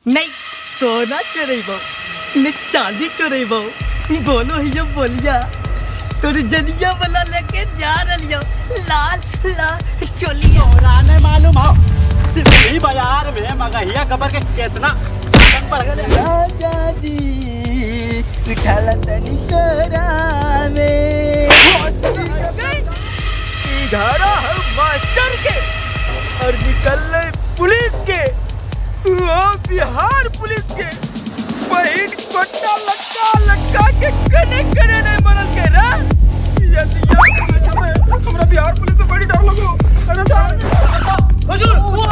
नहीं सोना चोरेबो ने चांदी चोरेबो, बोलो ही बोलिया तोर जनिया वाला लेके जा रलियो लाल लाल चोलिया। तोरा नहीं मालूम हो सिमरी बाजार में मगहिया खबर के कितना आतंक बढ़ गए। राजा जी उठाला तनी कोरा में इधारा है मास्टर के और निकल रहे पुलिस के, वो बिहार पुलिस के बहिन कोटा लटका लटका के कने कने नहीं मरल के रे। ये हमरा बिहार पुलिस से बड़ी डर लगो। अरे साहब हुजूर वो